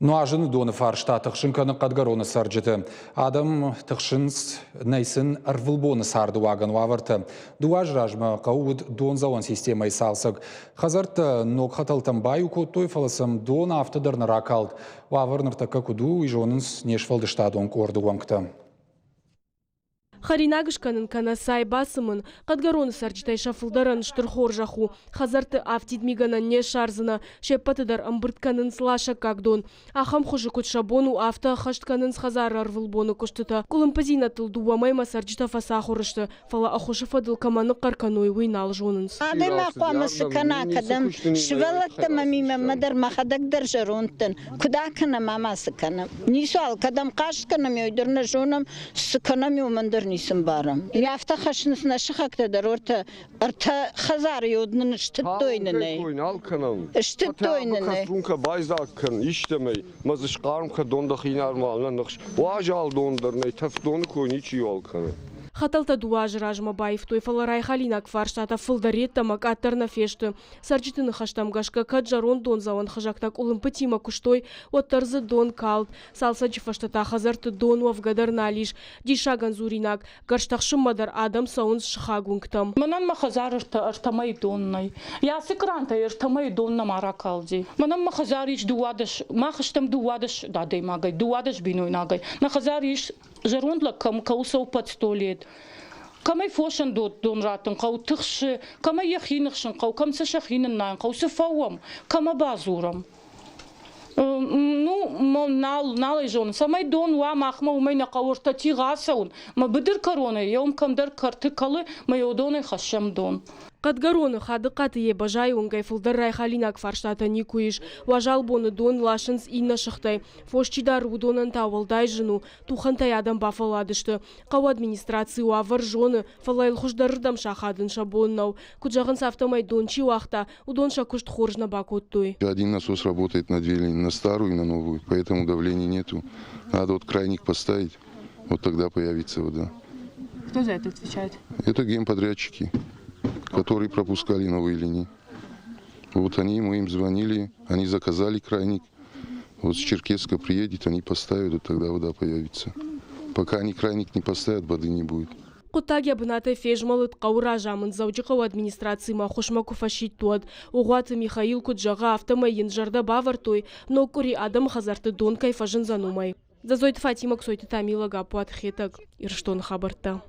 Нуазыны доны фарста тыхсын кӕны Хъӕдгӕроны цӕрджыты. Адӕм тыхсынц, нӕй сын ӕрвылбоны царды уагӕн уавӕртӕ. Дыууӕ азы размӕ хъӕуы уыд дондзӕуӕн системӕйы цалцӕг. Хӕдзӕрттӕ ног хӕтӕлтӕм баиу кодтой, фӕлӕ сӕм дон афтӕ дӕр нӕ ракалд. Уавӕр ныртӕккӕ куыд у, уый зонынц не сфӕлдыстадон къорды уӕнгтӕ. Хӕринаг скӕнын кӕнӕ цай бацымын Хъӕдгӕроны цӕрджытӕй сӕ фылдӕрӕн стыр хорзӕх у. Хӕдзӕртты афтид мигӕнӕн не ссардзынӕ, се ппӕты дӕр ӕмбырд кӕнынц ласӕггаг дон. Ахӕм хуызы куыд сӕ бон у, афтӕ ӕххӕст кӕнынц хӕдзары ӕрвылбоны куыстытӕ. Къуылымпыдзинӕдтыл дыууӕ мӕймӕ цӕрджытӕ фӕцахуыр сты, фӕлӕ ӕххуысы фӕдыл кӕмӕ ныхъхъӕр кӕной, уый нал зонынц. Адӕймаг хъуамӕ цы кӕна, кӕдӕм? Сывӕллӕттӕ мӕ дӕр мӕхӕдӕг дӕр зӕронд дӕн. Куыд акӕнӕм ӕмӕ цы кӕнӕм? Ницуал, кӕдӕм хъаст кӕнӕм, уый дӕр нӕ зонӕм, цы кӕнӕм, уымӕн дӕр ницы мбарӕм. Афтӕ хӕссынц нӕ сыхӕгтӕ дӕр ӕртӕ, ӕртӕ хӕдзары йод нын стыдтой нын ӕй. Нал кӕнӕм. Стыдтой нын ӕй. Кастрункӕ байдзаг кӕн истӕмӕй, мӕ дзы схъарм кӕ дон дӕхи нормал нӕ ныхс. Уазал дон дӕр нӕй, тӕф доны кой ничиуал кӕны. Хӕтӕлтӕ дыууӕ азы размӕ баивтой, фӕлӕ райхалинаг фарстатӕ фылдӕр йеддӕмӕ къаддӕр нӕ фесты. Цӕрджыты ныхӕстӕм гӕсгӕ, кӕд зӕронд дондзӕуӕн хызӕгтӕ къуылымпытимӕ куыстой, уӕддӕр дзы дон калд. Цалцӕджы фӕстӕ та хӕдзӕртты дон уӕвгӕ дӕр нал ис. Диссагӕн дзуринаг, гӕрзтӕхсынмӕ дӕр адӕм цӕуынц сыхаг уынгтӕм. Мӕнӕн мӕ хӕдзар ӕртӕ ӕртӕмӕй дон нӕй. Ацы кърантӕй ӕртӕмӕй дон нӕма ракалди. Мӕнӕн мӕ хӕдзар ис дыууадӕс, мах стӕм дыууадӕс адӕймагӕй, дыууадӕс бинойнагӕй. Нӕ хӕдзар ис зӕронд лӕг кӕм кӕуы цӕуы под сто лет. Кӕмӕй фосӕн дон раттын хъӕуы, тыхсы, кӕмӕй йӕхи ныхсын хъӕуы, кӕм сӕ сӕхи ныннайын хъӕуы, цы фӕуӕм, кӕмӕ бадзурӕм. Ну, нал, нал ӕй зонын, цӕмӕй дон уа, махмӕ уымӕй нӕ хъӕуы ӕртӕ тигъ ацӕуын. Мӕ быдыр кӕронӕй, еум кӕмдӕр кӕрты кӕлы, мӕ еудонӕй хӕссӕм дон. Хъӕдгӕроны Хадыхъаты Ебӕзайы уынгӕй фылдӕр райхалинаг фарстатӕ никуы ис. Уазал боны дон ласынц иннӕ сыхтӕй. Фос чи дары, уыдонӕн та уӕлдай зын у. Тухӕнтӕй адӕм бафӕлладысты. Хъӕуы администраци уавӕр зоны, фӕлӕ йыл хуыздӕрырдӕм сахадын сӕ бон нӕу. Куыд зӕгъынц, афтӕмӕй дон чи уагъта, уыдон сӕ куыст хорз нӕ бакодтой. Один насос работает на две линии, на старую и на новую, поэтому давления нету. Надо вот крайник поставить, вот тогда появится вода. Кто за это отвечает? Это генподрядчики, которые пропускали новые линии. Вот они, мы им звонили, они заказали крайник. Вот с Черкесска приедет, они поставят, и тогда вода появится. Пока они крайник не поставят, воды не будет. Хъуыддаг йӕ бынатӕй фезмӕлыд хъӕуы разамынд Дзӕуджыхъӕуы администрацимӕ ӕххуысмӕ куы фӕсидт, уӕд. Огъуаты Михаил куыд зӕгъы, афтӕмӕй йын зӕрдӕ бавӕрдтой, ног къуыри адӕмы хӕдзӕртты дон кӕй фӕзындзӕн, уымӕй. Дзӕдзойты Фатимӕ, Кцойты Тамила, Гаппуаты Хетӕг, Ирыстоны хабӕрттӕ.